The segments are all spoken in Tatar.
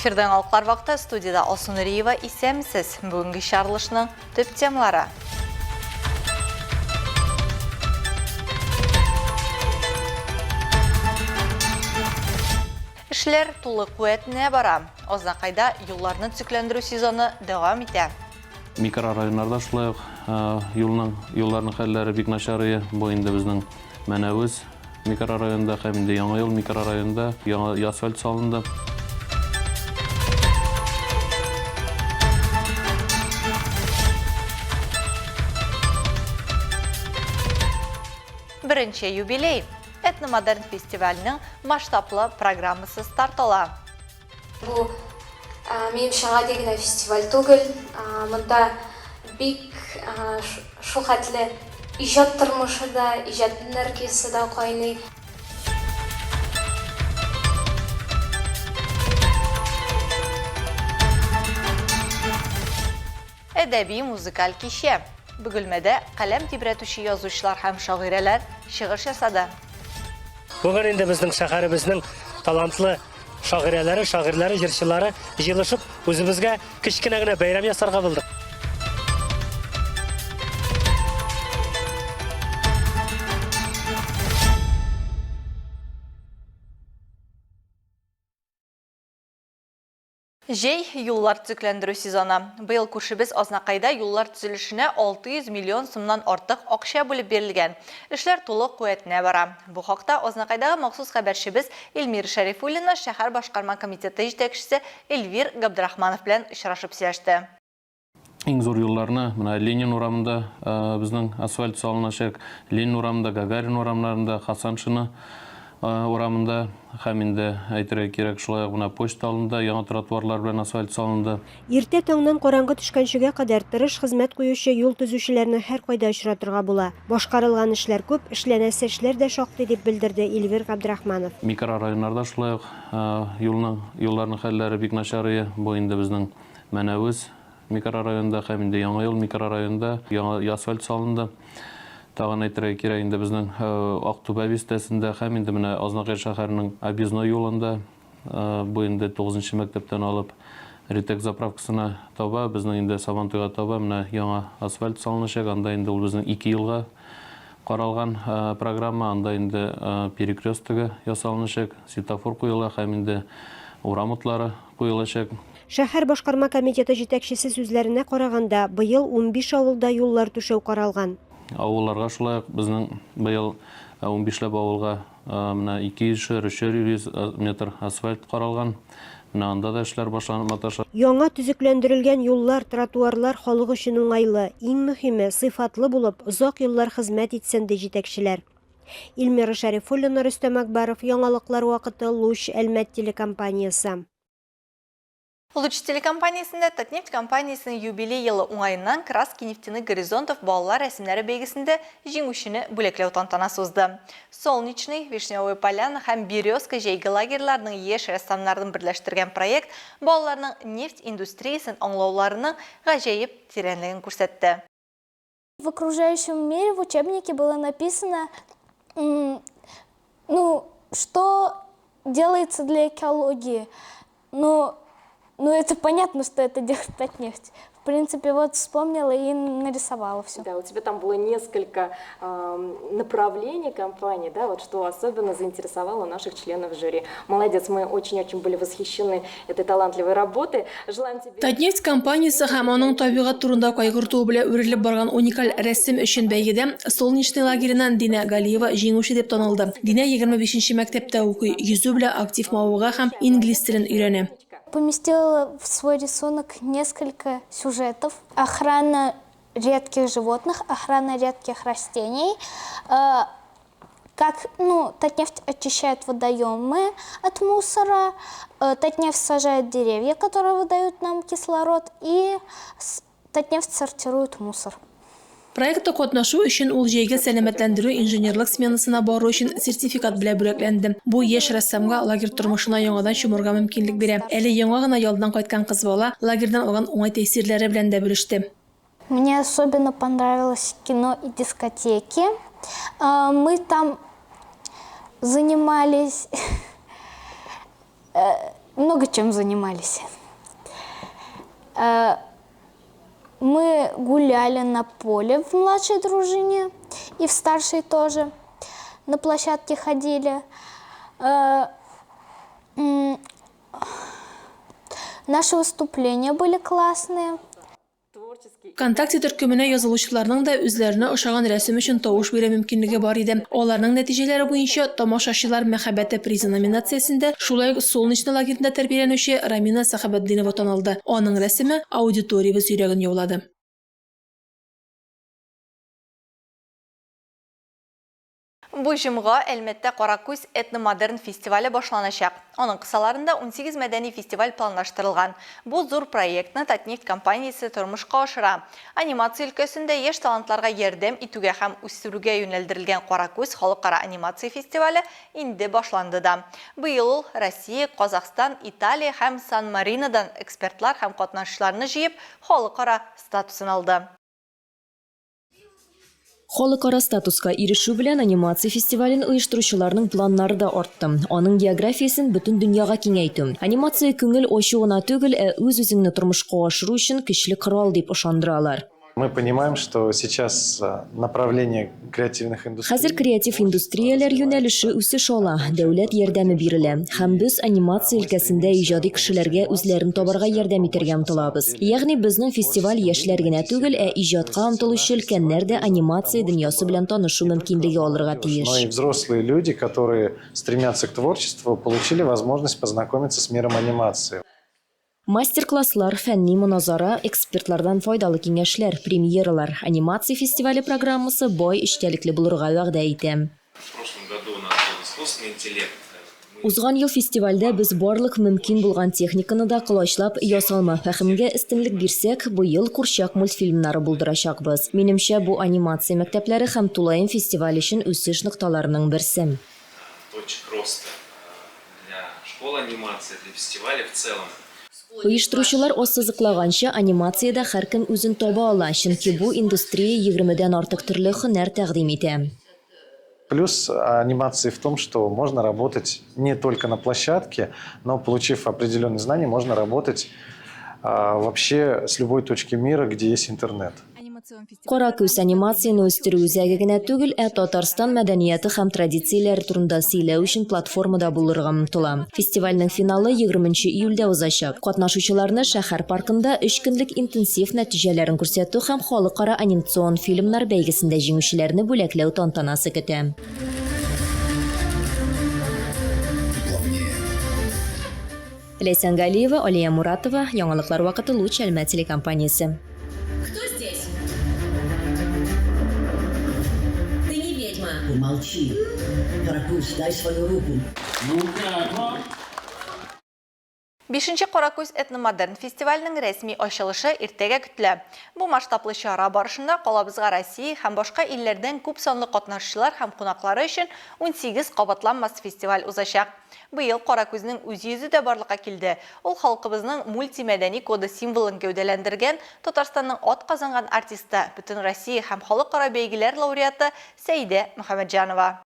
Эфирда яңалыклар вакыты, студиядә Алсу Нуриева. Исәнмесез! Бүгенге чыгарылышның төп темалары. Эшләр тулы куәтенә бара. Азнакайда юлларны төзекләндерү сезоны дәвам итә. Микрорайоннарда шулай ук юлның, юлларның хәлләре бик начар ие. Бу инде безнең Мәнәвез микрорайонында һәм инде Яңа юл микрорайонында яңа асфальт салынды. Беренче юбилей Этномодерн фестиваленең масштаблы программасы старт ала. Бу, минемчә, гади генә фестиваль түгел. Монда бик шулхәтле иҗат тормышы да, иҗат энергиясе дә кайный. Әдәби музыкаль кичә. Бөгелмәдә каләм тибрәтүче язучылар һәм шагыйрәләр чыгыш ясады. Бүген инде безнең шәһәребезнең талантлы шагыйрәләре, шагыйрьләре, җырчылары җыелышып, үзебезгә кечкенә генә бәйрәм ясарга булдык. Җәй, юллар төзекләндерү сезоны. Быел күршебез Азнакайда юллар төзелешенә 600 миллион сумнан артык акча бүлеп бирелгән. Эшләр тулы куәтенә бара. Бу хакта Азнакайдагы махсус хәбәрчебез Эльмира Шәрифуллина шәһәр башкарма комитеты җитәкчесе Эльвир Габдрахманов белән очрашып сөйләште. Иң зур юлларны, менә Ленин урамында безнең асфальт салыначак, Ленин урамында, Гагарин урамнарында, Хасаншина урамында һәм инде әйтергә кирәк, шулай ук менә почта алдында яңа тротуарлар белән асфальт салынды. Иртә таңнан караңгы төшкәнчегә кадәр тырыш хезмәт куючы юл төзүчеләрне һәркайда очратырга була. Башкарылган эшләр күп, эшләнәсе эшләр дә шактый, дип белдерде Илвир Габдрахманов. Микрорайоннарда шулай ук юлның, юлларның хәлләре бик начар ие. Бу инде безнең Мәнәвез микрорайонында һәм инде Яңа юл микрорайонында яңа асфальт салынды. Тагын әйтергә кирәк, инде безнең Актүбә бистәсендә һәм инде менә Азнакай шәһәренең Объездной юлында, бу инде тугызынчы мәктәптән алып Ритек заправкасына таба, безнең инде Сабантуйга таба менә яңа асфальт салыначак. Анда инде ул безнең 2 елга каралган программа, анда инде перекрестогы ясалыначак, светофор куела һәм инде урам утлары куелачак. Шәһәр башкарма комитеты җитәкчесе сүзләренә караганда, быел 15 авылда юллар түшәү каралган. Авылларга шулай ук безнең быел унбишләп авылга менә 200 шәр, өчәр 100 метр асфальт каралган. Менә анда да эшләр башланып маташа. Яңа төзекләндерелгән юллар, тротуарлар халык өчен уңайлы, иң мөһиме, сыйфатлы булып, озак еллар хезмәт итсен, ди җитәкчеләр. Илмира Шәрифуллина, Рөстәм Акбаров, Яңалыклар вакыты, Луч, Әлмәт телекомпаниясе. Луч телекомпаниясендә Татнефть компаниясенең юбилей елы уңаеннан Краски нефтяных горизонтов балалар рәсемнәре бәйгесендә җиңүчене бүләкләү тантанасы узды. Солнечный, Вишневая поляна һәм Березка җәйге лагерьларының яшь рәссамнарын берләштергән проект балаларның нефть индустриясен аңлауларының гаҗәеп тирәнлеген күрсәтте. В окружающем мире в учебнике было написано, ну, что делается для экологии. Но, ну, это понятно, что это делает Татнефть. В принципе, вот вспомнила и нарисовала все. Да, у тебя там было несколько направлений компании, да, вот что особенно заинтересовало наших членов жюри. Молодец, мы очень-очень были восхищены этой талантливой работой. Желаем тебе... Татнефть компаниясе һәм аның табигать турында кайгыртуы белән үрелеп барган уникаль рәсем өчен бәйгедә Солнечный лагереннан Динә Галиева җиңүче дип танылды. Динә 25 нче мәктәптә укый, йөзү белән актив мавыга һәм инглиз телен өйрәнә. Поместила в свой рисунок несколько сюжетов. Охрана редких животных, охрана редких растений, как, ну, Татнефть очищает водоемы от мусора, Татнефть сажает деревья, которые выдают нам кислород, и Татнефть сортирует мусор. Проектта катнашу өчен ул җәйге сәламәтләндерү инженерлык сменасына бару өчен сертификат белән бүләкләнде. Бу яшь рәссамга лагерь тормышына яңадан чумырга мөмкинлек бирә. Әле яңа гына ялдан кайткан кыз бала лагерьдан алган уңай тәэсирләре белән дә бүлеште. Мне особенно понравилось кино и дискотеки. Мы там занимались. Много чем занимались. Э, мы гуляли на поле в младшей дружине и в старшей тоже. На площадке ходили. Э, наши выступления были классные. Вконтакте төркеменә язылучыларның да үзләренә ошаган рәсем өчен тавыш бирү мөмкинлеге бар иде. Аларның нәтиҗәләре буенча Тамашачылар мәхәббәте призы номинациясендә шулай ук Солнечный лагеренда тәрбияләнүче Рамина Сәхәбетдинова танылды. Аның рәсеме аудиториябез йөрәген яулады. Бу җомга Әлмәттә Каракүз этномодерн фестивале башланачак. Аның кысаларында 18 мәдәни фестиваль планлаштырылган. Бу зур проектны Татнефть компаниясе тормышка ашыра. Анимация өлкәсендә яшь талантларга ярдәм итүгә һәм үстерүгә юнәлдерелгән Каракүз халыкара анимация фестивале инде башланды да. Быел ул Россия, Казахстан, Италия һәм Сан-Маринодан экспертлар һәм катнашучыларны җыеп, халыкара статусын алды. Халыкара статуска ирешү белән анимация фестивален оештыручыларның планнары да артты. Аның географиясен бөтен дөньяга киңәйтү. Анимация күңел ачу гына түгел, ә үз-үзеңне тормышка ашыру өчен көчле корал дип ышандыра алар. Мы понимаем, что сейчас э, направление креативных индустрий... Хәзер креатив индустрияләр юнәлеше үсеш ала, дәүләт ярдәме бирелә. Һәм без анимация өлкәсендә иҗади кешеләргә үзләрен табарга ярдәм итәргә омтылабыз. Ягъни безнең фестиваль яшьләр генә түгел, ә иҗатка омтылучы өлкәннәр дә анимация дөньясы белән танышу мөмкинлеге алырга тиеш. Но и взрослые люди, которые стремятся к творчеству, получили возможность познакомиться с миром анимации. Мастер-класслар, фәнни моназара, экспертлардан файдалы киңәшләр, премьералар, анимация фестивале программасы бай эчтәлекле булырга вәгъдә итә. В прошлом году у нас был искусственный интеллект. Узган ел фестивальдә без барлык мөмкин булган техниканы да колачлап, ясалма фәһемгә өстенлек бирсәк, быел курчак мультфильмнары булдырачакбыз. Минемчә, бу анимация мәктәпләре һәм тулаем фестиваль өчен үсеш нокталарының берсе. Точек роста для школ анимации, для фестиваля в целом. Оештыручылар ассызыклаганча, анимациядә һәркем үзен таба ала, чөнки бу индустрия егермедән артык төрле һөнәр тәкъдим итә. Плюс анимации в том, что можно работать не только на площадке, но получив определенные знания, можно работать вообще с любой точки мира, где есть интернет. Каракүз анимацияне үстерү үзәге генә түгел, ә Татарстан мәдәнияте һәм традицияләре турында сөйләү өчен платформа да булырга омтыла. Фестивальнең финалы 20 нче июльдә узачак. Катнашучыларны шәһәр паркында өч көнлек интенсив нәтиҗәләрен күрсәтү һәм халыкара анимацион фильмнар бәйгесендә җиңүчеләрне бүләкләү тантанасы көтә. Ләйсән Галиева, Алия Муратова, Яңалыклар вакыты Луч Әлмәт телекомпаниясе. Кто здесь? Ты не ведьма. Помолчи. Каракүз, дай свою руку. Бишенче Каракүз этномодерн фестиваленең рәсми ачылышы иртәгә көтелә. Бу масштаблы чара барышында калабызга Россия һәм башка илләрдән күп санлы катнашучылар һәм кунаклары өчен 18 кабатланмас фестиваль узачак. Быел Каракүзнең үз йөзе дә барлыкка килде. Ул халкыбызның мультимәдәни коды символын гәүдәләндергән Татарстанның атказанган артисты, Бөтенроссия һәм халыкара бәйгеләр лауреаты Сәидә Мөхәммәтҗанова.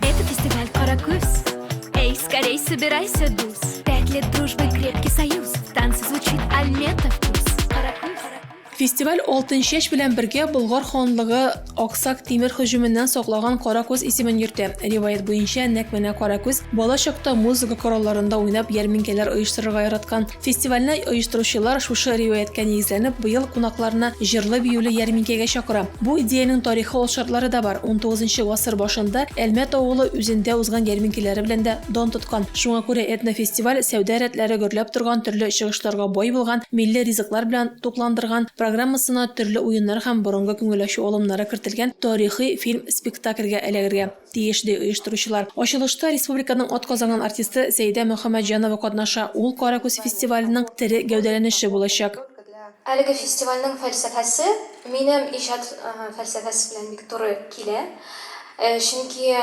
Это фестиваль Каракүз. Эй, скорей собирайся, дус. Пять лет дружбы, крепкий союз. В танце звучит Альмета вкус. Каракүз. Фестиваль Алтынчәч белән бергә Болгар ханлыгы Аксак Тимер һөҗүменнән саклаган Каракүз исемен йөртә. Риваять буенча, нәкъ менә Каракүз бала чакта музыка коралларында уйнап ярминкәләр оештырырга яраткан. Фестивальне оештыручылар шушы риваятькә нигезләнеп, быел кунакларны җырлы-биюле ярминкәгә чакыра. Бу идеянең тарихы алшартлары да бар. Унтугызынчы гасыр башында Әлмәт авылы үзендә узган ярминкәләре белән дә дан тоткан. Шуңа күрә этнофестиваль сәүдә рәтләре гөрләп торган, төрле чыгышларга бай булган, милли ризыклар белән тукландырган, программасына төрле уеннар һәм борынгы күңел ачу алымнары кертелгән тарихи фильм-спектакльгә эләгергә тиеш, ди оештыручылар. Ачылышта республиканың атказанган артисты Сәйдә Мөхәммәтҗанова катнаша, ул Каракүз фестиваленең тере гәүдәләнеше булачак. Әлеге фестивальнең фәлсәфәсе минем иҗат фәлсәфәсе белән бик туры килә. Чөнки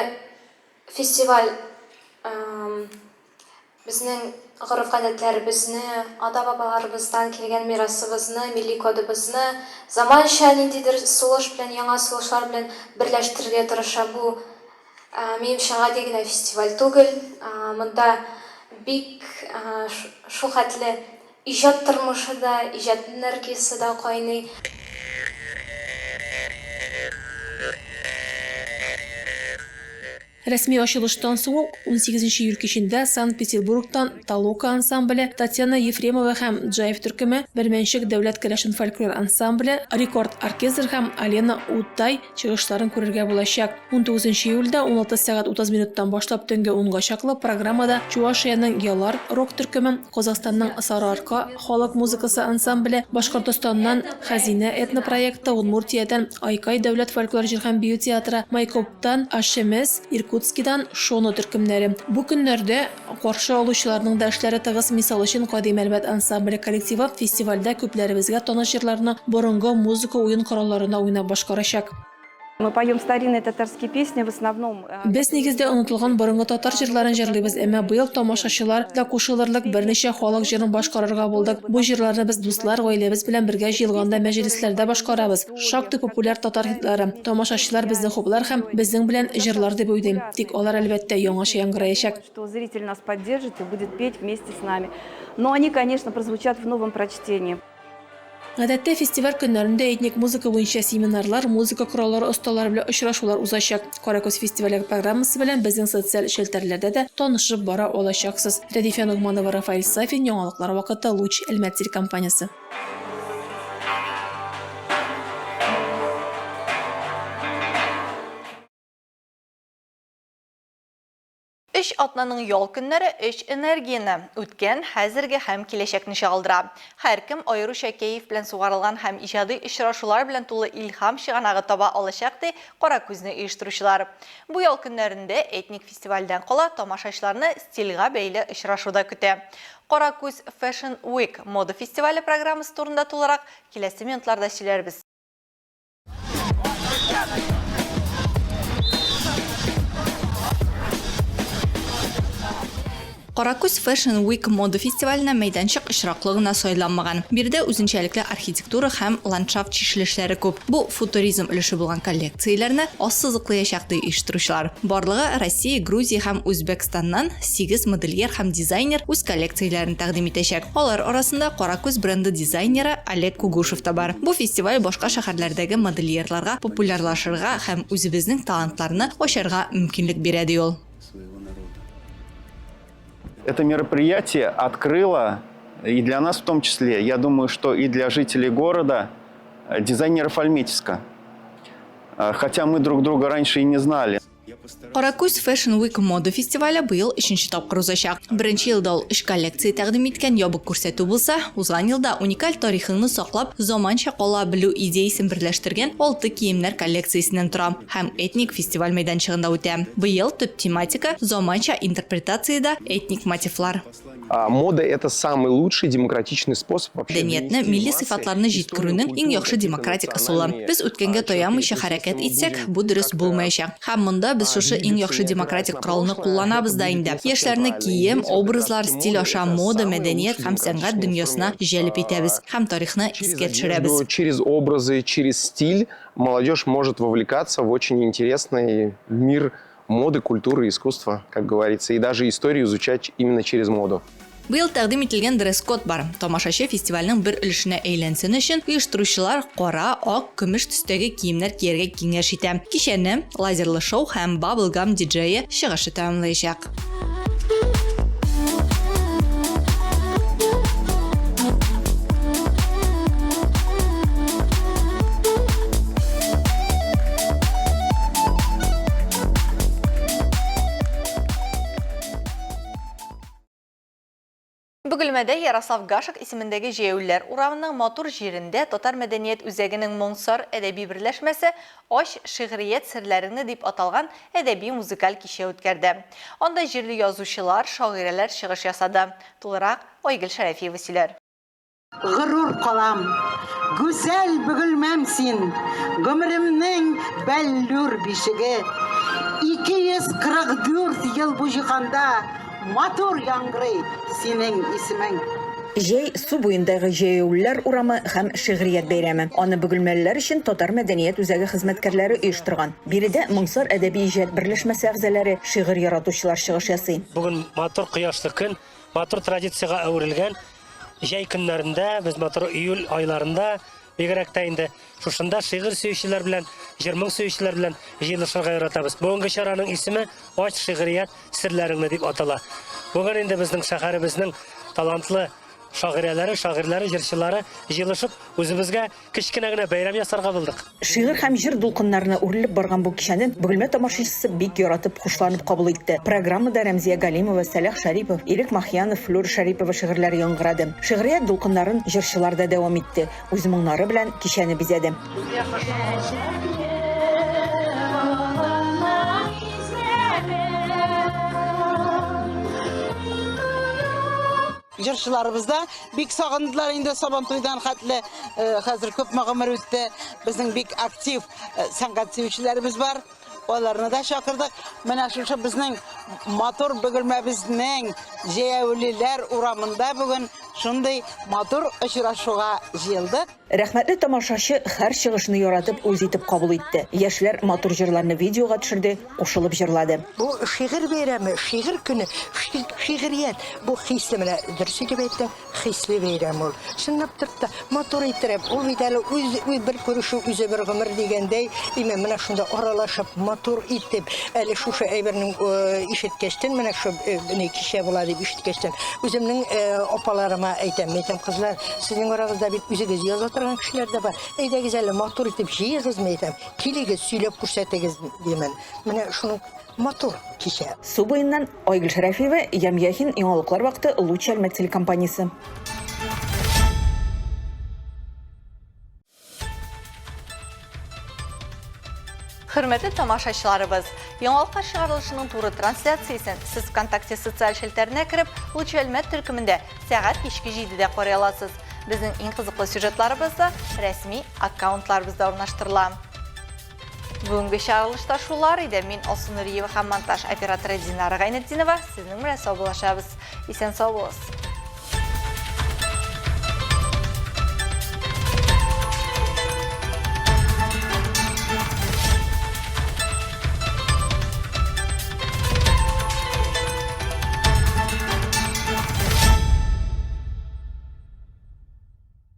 фестиваль. Безнең гореф-гадәтләребезне, ата-бабаларыбыздан килгән мирасыбызны, милли кодыбызны заманча ниндидер сулыш белән, яңа сулышлар белән берләштерергә тырыша. Бу, минемчә, гади генә фестиваль түгел. Монда бик шулхәтле иҗат тормышы да, иҗат энергиясе дә кайный. Рәсми ачылыштан соң ук, унсигезенче июль кичендә Санкт-Петербургтан Толока ансамбле, Татьяна Ефремова һәм Джайв төркеме, Бәрмәнчек дәүләт керәшен фольклор ансамбле, Рекорд оркестр һәм Алена Утай чыгышларын күрергә булачак. Унтугызынчы июльдә 16 сәгать 30 минуттан башлап төнге унга чаклы программада Чувашиянең Ялар рок-төркеме, Казахстанның Сарыарка халык музыкасы ансамбле, Башкортостаннан Хәзинә этнопроекты, Удмуртиядән Айкай дәүләт фольклор җыр һәм бию театры, Майкоптан Ашемез, Иркутскидан Шоно төркемнәре. Бу көннәрдә каршы алучыларның да эшләре тыгыз, мисал өчен, Кадим Әлмәт ансамбле коллективы фестивальдә күпләребезгә таныш җырларны борынгы музыка уен коралларына уйнап башкарачак. Мы поем старинные татарские песни, в основном. Э, Без нигездә онытылган борынгы татар җырларын җырлыйбыз, әмма быел тамашачылар да кушылырлык берничә халык җырын башкарырга булдык. Бу җырларны без дуслар, гаиләбез белән бергә җыелганда мәҗлесләрдә башкарабыз. Шактый популяр татар хитлары. Тамашачылар безне хуплар һәм безнең белән җырлар дип уйлыйм. Тик алар, әлбәттә, яңача яңгыраячак. Что зритель нас поддержит и будет петь вместе с нами. Но они, конечно, прозвучат в новом прочтении. Гадәттә, фестиваль көннәрендә этник музыка буенча семинарлар, музыка кораллары осталары белән очрашулар узачак. Каракүз фестивале программасы белән безнең социаль челтәрләрдә дә танышып бара алачаксыз. Рәдифә Ногманова, Рафаэль Сафин, Яңалыклар вакыты, Луч, Әлмәт телекомпаниясе. Өч атнаның ял көннәре өч энергияне, үткән, хәзерге һәм киләчәкне чагылдыра. Һәркем аеруча кәеф белән сугарылган һәм иҗади очрашулар белән тулы илһам чыганагы таба алачак, ди Каракүзне оештыручылар. Бу ял көннәрендә этник фестивальдән кала тамашачыларны стильгә бәйле очрашу да көтә. Каракүз Fashion Week мода фестивале программасы турында тулырак киләсе минутларда сөйләрбез. Каракүз Fashion Week мода фестиваленә мәйданчык очраклы гына сайланмаган. Биредә үзенчәлекле архитектура һәм ландшафт чишелешләре күп. Бу футуризм өлеше булган коллекцияләрне ассызыклыячак, ди оештыручылар. Барлыгы Россия, Грузия һәм Үзбәкстаннан сигез модельер һәм дизайнер үз коллекцияләрен тәкъдим итәчәк. Алар арасында Каракүз бренды дизайнеры Олег Кугушев та бар. Бу фестиваль башка шәһәрләрдәге модельерларга популярлашырга һәм үзебезнең талантларны ачарга мөмкинлек бирә, ди ул. Это мероприятие открыло и для нас в том числе, я думаю, что и для жителей города, дизайнеров Альметьевска. Хотя мы друг друга раньше и не знали. Каракүз Fashion Week мода фестивале быел өченче тапкыр узачак. Беренче елда ул өч коллекция тәкъдим иткән ябык күрсәтү булса, узган елда уникаль тарихыңны саклап, заманча кала белү идеясен берләштергән алты киемнәр коллекциясеннән тора һәм этник фестиваль мәйданчыгында үтә. Быел төп тематика, заманча интерпретациядә этник мотивлар. Мода это самый лучший демократичный способ вообще Мәдәниятне, милли сыйфатларны җиткерүнең иң яхшы демократик ысулы. Без үткәнгә таянмыйча хәрәкәт итсәк, бу дөрес булмаячак. Һәм монда без шушы иң яхшы демократик коралны кулланабыз да инде. Яшьләрне кием, образлар, стиль аша мода, мәдәният һәм сәнгать дөньясына җәлеп итәбез һәм тарихны искә төшерәбез. Через образы, через стиль молодежь может вовлекаться в очень интересный мир моды, культуры, искусства, как говорится, и даже историю изучать именно через моду. Быел тәкъдим ителгән дресс-код бар. Тамашачы фестивальнең бер өлешенә әйләнсен өчен, оештыручылар кара, ак, көмеш төстәге киемнәр кияргә киңәш итә. Кичәне лазерлы шоу һәм бабл-гам диджее чыгышы тәмамлаячак. Бөгелмәдә Ярослав Гашек исемендәге җәяүлеләр урамының матур җирендә Татар мәдәният үзәгенең Моңсар әдәби берләшмәсе Ач шигърият серләреңне дип аталган әдәби-музыкаль кичә үткәрде. Анда җирле язучылар, шагыйрәләр чыгыш ясады. Тулырак Айгөл Шәрәфиева сөйләр. Горур калам, гүзәл Бөгелмәм син, гомеремнең бәллүр бишеге. 244 ел бу җиһанда. матур яңгырый синең исемең. Җәй, су буендагы җәяүлеләр урамы һәм шигърият бәйрәме. Аны бөгелмәлеләр өчен Татар мәдәният үзәге хезмәткәрләре оештырган. Биредә Моңсар әдәби иҗат берләшмәсе әгъзаләре, шигырь яратучылар чыгыш ясый. Бүген матур кояшлы көн, матур традициягә әверелгән җәй көннәрендә, без матур июль айларында, бигрәк тә инде шушында шигырь сөючеләр белән, җыр-моң сөючеләр белән җыелышырга яратабыз. Бүгенге чараның исеме Ач шигърият серләреңне дип атала. Бүген инде безнең шәһәребезнең талантлы шагыйрәләре, шагыйрьләре, җырчылары җыелышып, үзебезгә кечкенә генә бәйрәм ясарга булдык. Шигырь һәм җыр дулкыннарына үрелеп барган бу кичәне Бөгелмә тамашачысы бик яратып, хушланып кабул итте. Программада Рәмзия Галимова, Сәлах Шәрипов, Ирек Махьянов, Флюра Шәрипова шигырьләре яңгырады. Шигърият дулкыннарын җырчылар да дәвам итте. Үз моңнары белән кичәне бизәде. Җырчыларыбыз да бик сагындылар инде Сабантуйдан хәтле. Э, хәзер күпме гомер үтте. Безнең бик актив э, сәнгать сөючеләребез бар. Аларны да чакырдык. Менә шушы безнең матур Бөгелмәбезнең җәяүлеләр урамында бүген шундый матур очрашуга җыелдык. Рәхмәтле тамашачы һәр чыгышны яратып, үз итеп кабул итте. Яшьләр матур җырларны видеога төшерде, кушылып җырлады. Бу шигырь бәйрәме, шигырь көне, шигърият. Бу хисле, менә дөрес итеп әйттең, Хисле бәйрәм ул. Чынлап торып та, матур иттереп, ул бит әле үз, үз бер күрешү үзе бер гомер дигәндәй, име менә шунда аралашып, матур итеп, әле шушы әйбернең ишеткәчтен, менә шу ни кичә була дип ишеткәчтен, үземнең апаларыма әйтәм, әйтәм, кызлар, сезнең арагызда бит үзегез яза торган кешеләр дә бар. Әйдәгез әле, матур итеп җыегыз, мин әйтәм, килегез, сөйләп күрсәтегез, димен. Менә шуның Матур кичә. Су буеннан Айгөл Шәрәфиева, Ям Яхин, Яңалыклар вакыты, Луч Әлмәт телекомпаниясе. Хөрмәтле тамашачыларыбыз, Яңалыклар чыгарылышының туры трансляциясен сез ВКонтакте социаль челтәренә кереп, Луч Әлмәт төркемендә сәгать кичке 7-дә карый аласыз. Безнең иң кызыклы сюжетларыбыз да рәсми аккаунтларыбызда урнаштырыла. Бүгенге чыгарылышта шулар иде. Мин Алсу Нуриева һәм монтаж операторы Динара Гайнетдинова сезнең белән саубуллашабыз. Исән сау булыгыз.